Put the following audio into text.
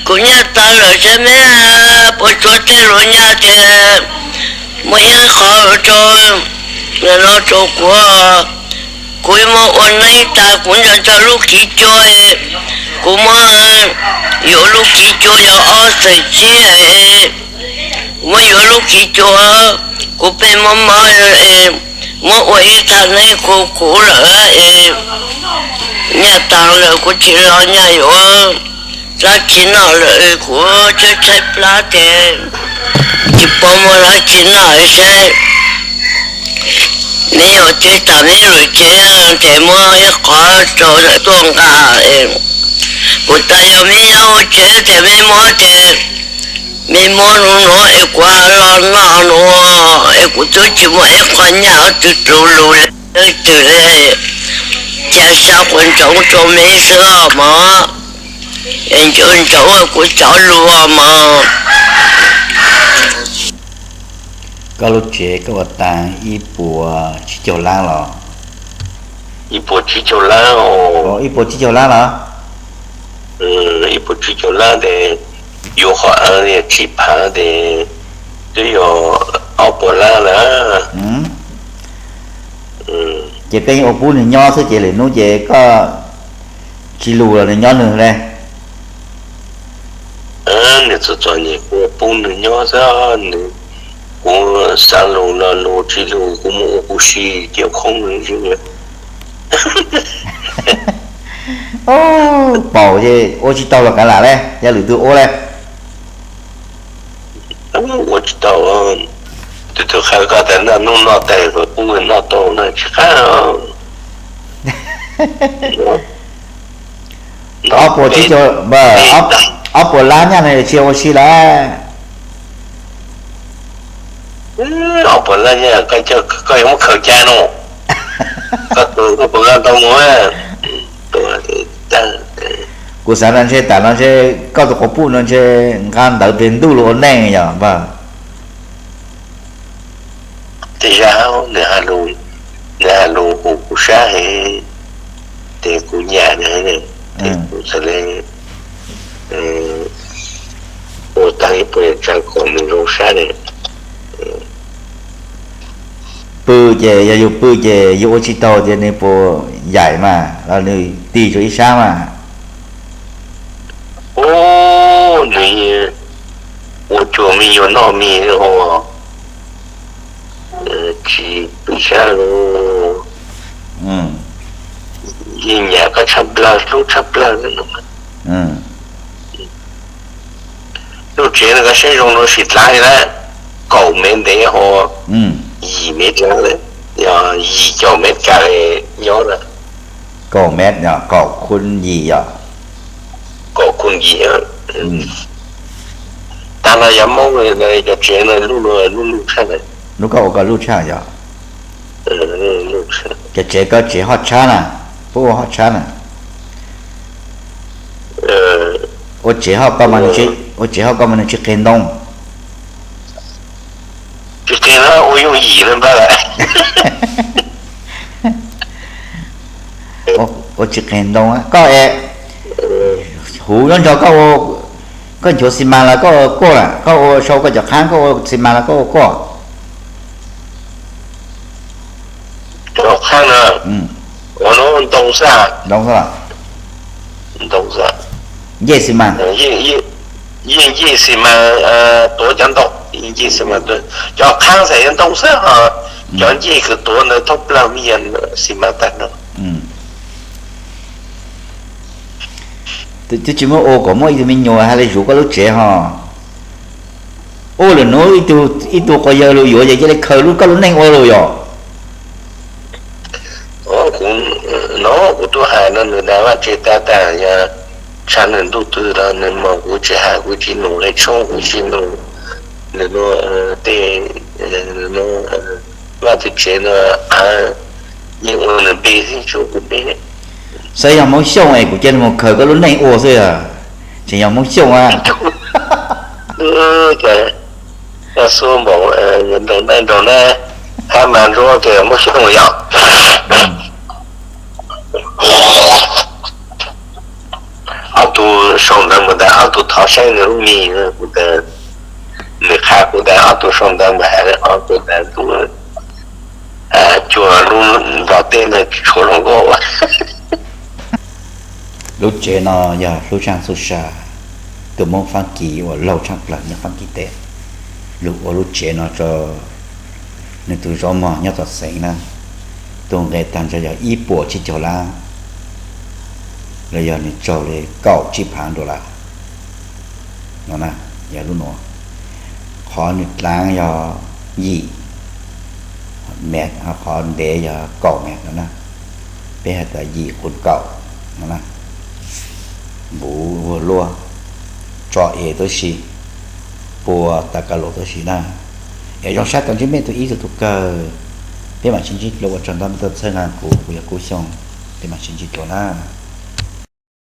Kuv nyaj tas lawm saib meb puas tsuav tej lus nyaj tias muaj ib qho rau, no rau kuv, kuv muab ua neeb tas kuv nco nco lub kiv cua, kuv muab yuav lub kiv cua yog ob txheem tsib, kuv muab yuav lub kiv cua, kuv pheej mob mob, muab ua ib thaj neeb kuv kuv lawm es nyaj tas lawm kuv tsis los nyaj yuav dab tsi noj lawm, kuv tshaib tshaib plab ces tsis paub muab dab tsi noj saib. Neb yuav teb tas neb lub tsev ces muab ib qho rau tuaj nqa, kuv tas yog meb nyob hauv tsev ces meb muab ces meb muab nuv nuv es kuv los noj nuv, es kuv twb tsis muaj ib qho nyaj twg tus lus twg li, cia sab quav ntsoov rau meb xwb mog, es nco ntsoov kuv cov lus mog. Koj lub tsev koj ua tag ib puas tsib caug lab los? Ib puas tsib caug lab os. Ib puas tsib caug lab los? Ib puas tsib caug lab tes yuav qhov av tsib phav tes twb yog ob puas lab lawm. Ces koj yeej ua pub nws nyob xwb ces lwm hnub ces koj tsis lus los nws nyob nws li. Nws txom txom nyem kuv ua pub nws nyob xwb, nws, kuv xav lus los lus, tsis lus kuv mus ua kuv si, cia khoob nws xwb. Paum ces ua tsis tau los kav lam li, yog lwm tus ua li. Ua tsis tau, tus tus qhia koj tias noj hnub noj tais pub nws noj tau no tsis qab. Ob puas tsib caug, ob puas lab nyaj no tsis ua si lawm. Ob puas lab nyaj koj yuav muab khaws cas no, koj tus koj puas nqa tau mus. Kuv xav no ntshe tas no ntshe koj tus quas puj no ntshe nqa ntawv pem ntuj los ua neej yog npawg. Tej zag nws hais lus, nws hais lus kuv kuv sab heev, ces kuv nyiam nws, ces kuv txawm li ua tag ib puas tsav kom nws zoo sab li. Pw ces yog yus pw ces yus ua tsis tau ces nws puas yaim mas los nws tig rau ib sab mas. Ub, nws ua cuag me nyuam noj mis ua, tsis pw sab li. Yeej nyiam koj tshaj plawg, hlub tshaj plawg li no. Lub tsev no koj saib zoo no sim dlav li na, kaum mev ntev ho yim mev dlav, yog yim caum mev kas nyob na. Kaum mev, kaum khun yim yom. Kaum khun yim. Tag no yog Hmoob cov tsev no lub, lub luj tshaj. Lub koj ua koj luj tshaj yom. Cov tsev koj tsev hoj tshab na, puab ua hoj tshab na. Ua tsev hoj koj, ua tsev hoj koj mas nws tsis qeg ntoo. Tsis qeg na, ua yooj yim na npawg. Ua tsis qeg ntoo koj es, huv nyob nrog koj, koj nchuav xi mas los koj ua kuaj, koj ua sau koj cov qhaab koj ua xi mas los koj ua kuaj. Cov qhaab na, ua no ntoo xwb. Ntoo xwb. Ntoo xwb. Ncej xi mas. Yeej ncej xi mas tuav cov ntoo, ncej xi mas tuav cov qhaab xwb, yog ntoo xwb ho cov ncej kws tuav ntawd thoob plawg mas yog xi mas tag nrho. Twb tsis muab ua kom muaj ib tug me nyuam hais li zuv koj lub tsev ho. Ua lwm hnub ib tug quas yawg lug yuav ces cia li khaws lub koj lub neej ua lug yom. Kuv, no kuv tub hais no nws dag vaj tse tab tas yog tshaj nws ntuj twg los nws mas kuv tsis hais, kuv tsis nug, nws tshoob kuv tsis nug, nws tej, nws vaj tse no av yeej ua nws npe xwb tsis ua kuv npe. Xav yog Hmoob Xyooj es kuv cia li mus khaws koj lub neej ua xwb, tseem yog Hmoob Xyooj a. Xub npaum nraug nab nraug nab, hab mas ntsuab ces Hmoob Xyooj yom. Ob tug sau ntawv mus ntawd ob tug thov saib nws lub mis, kuv tias, nws qha kuv tias ob tug sau ntawv mas hais li qhov kuv tias tus cuag lub nrog teb no tsis tshua hluas nkauj. Lub tsev no yog hlub tshaaj txuj sa, tus Moob Faab Kis uas laug tshaaj plawg nyob Faab Kis teb, lug ua lub tsev no rua nws tus zaub mog nyob tom xeev na, tus nqe taag nrho yog ib puas tsib caug lab, los yog nws raug li kaum tsib phaav dollar no na, yog lub nuav. Qhov nws dlaav yog yim mev, qhov ntev yog kaum mev no na. Peb has tas yim qus kaum no na. Npuv vuag luaj, tso es tuab si, pua tas ka lus tuab si na. Yog zoo sab tau ntsib mej tug ib tug tug kawg, peb mam sib ntsib dlua ua tsaug ntau mej tau txhawb nqa kuv, kuv yog Kub Xyooj, peb mam sib ntsib dlua na.